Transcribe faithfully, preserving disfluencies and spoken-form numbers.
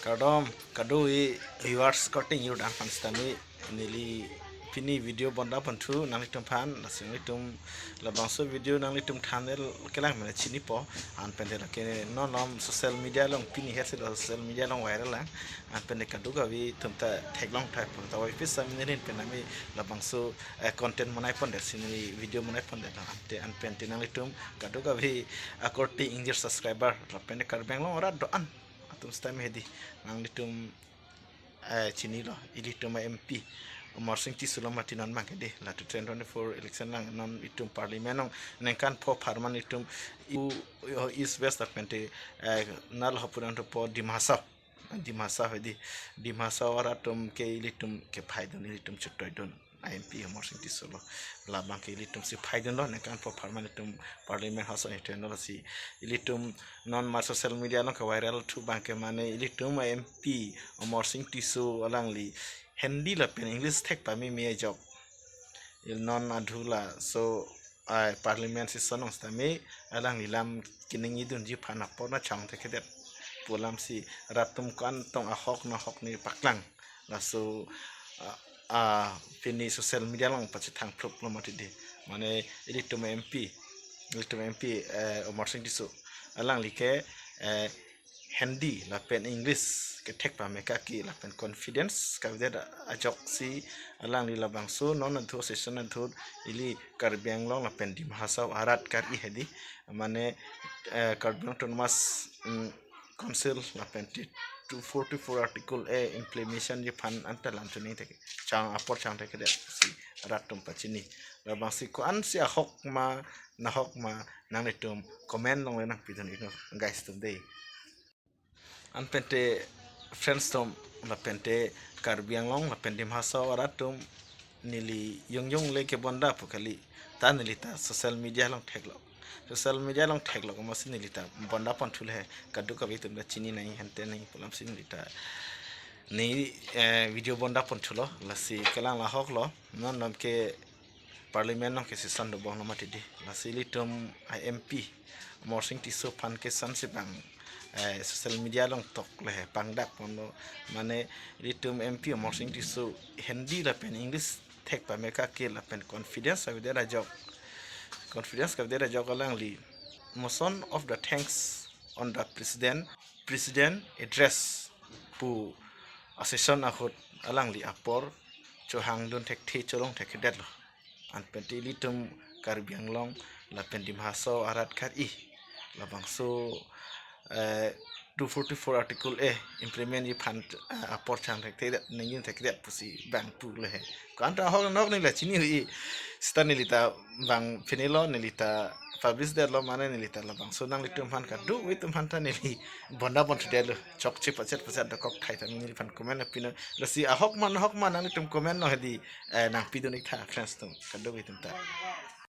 Kardom, kadokave viewers korte ingjir dam aphan sitame neli pini video bonda ponthu nanglitum aphan, lasi nanglitum labangso video nanglitum thumbnail kelang mane chinipo, anpente lake non lom social media along pini het si social media along viral lang, anpente kadokave atum ta theklong thaipo, ta wai pisa minirin penami labangso eh, content bonai pondet, sini video bonai pondet, ante anpente nanglitum kadokave akorte ingjir subscriber, lapente Karbi Anglong arat do-an atum sitame hedi, nanglitum eh, chinilo, ilitum M P Amarsing Tisso lo mati non abangke di, la two thousand twenty-four election lang non itum parliament along ningkan pho phar man itum u, u East West lapente eh, nal hopur anto po Dima Hasao, Dima Hasao hedi, Dima Hasao arat atum ke ilitum kephaidun, ilitum chetoidun M P Amarsing Tisso lo. Labangke ilitum si phaidunlo, ningkan pho phar man itum parliament house ni teno, lasi ilitum non ma social media along ke viral thu abangke mane ilitum M P Amarsing Tisso alangli Hindi lapen English thek pameme ajok, il non adhu laso ai parliament session along sitame alangli lam keningjedunji aphan apor na chang thekthedet pu alam si rat atum ko-an tong ahok nahok ni paklang, laso ah, ah, pini social media along pachethang phlup lo mati di, mane ilitum M P, ilitum M P eh, Amarsing Tisso alangli ke eh, Hindi lapen English kethek pame kaki lapen confidence kavedet ajok si alangli labangso non adhu session adhu ili Karbi Anglong lapen Dima Hasao arat kar-i hedi, mane eh, Karbi Anglong Autonomous mm, Council lapen ti two forty-four Article A implementation ji aphan anta lam chuning thek, chang apor chang thekthedet si rat atum pachini. Labangsi ko-an si ahok ma nahok ma nanglitum comment along le nangpidun iknon guys atum dei. Anpente friends atum lapente Karbi Anglong lapen Dima Hasao arat atum neli jongjong le kebonda pu kali, ta neli ta social media along theklok, social media along theklok amatsi neli ta bonda ponthu le he, kadokave atum ta chini nai hente nai pu alam si neli ta ne eh, video bonda ponthulo, lasi kelang lahok lo, non lom ke parliament along ke session dobom lo mati di, lasi ilitum M P Amarsing Tisso aphan ke sansi bang eh, social media along tok le he pangdak ponlo, mane ilitum M P Amarsing Tisso Hindi lapen English thek pame kaki lapen confidence kavedet ajok, confidence kavedet ajok alangli motion of the thanks on the president, president address pu a session ahut alangli apor chohangdun thekthe cholong thekthedetlo. Anpente ilitum Karbi Anglong lapen Dima Hasao arat kar-i labangso eh, two forty-four Article A implement ji aphan eh, apor chang thekthedet, ningjedun thekthedet pusi bang pu le he. Ko-an ta ahok nahok neli la chini hui, seta neli ta bang phinilo, neli ta publish detlo, mane neli ta labangso nanglitum aphan kadokave atum aphan ta neli bonda ponthudetlo, chokche pachet pachet dokok thai ta neliphan comment nangpinon, lasi ahok ma nahok ma nanglitum comment along hedi eh, nangpidun ik tha friends atum kadokave atum ta.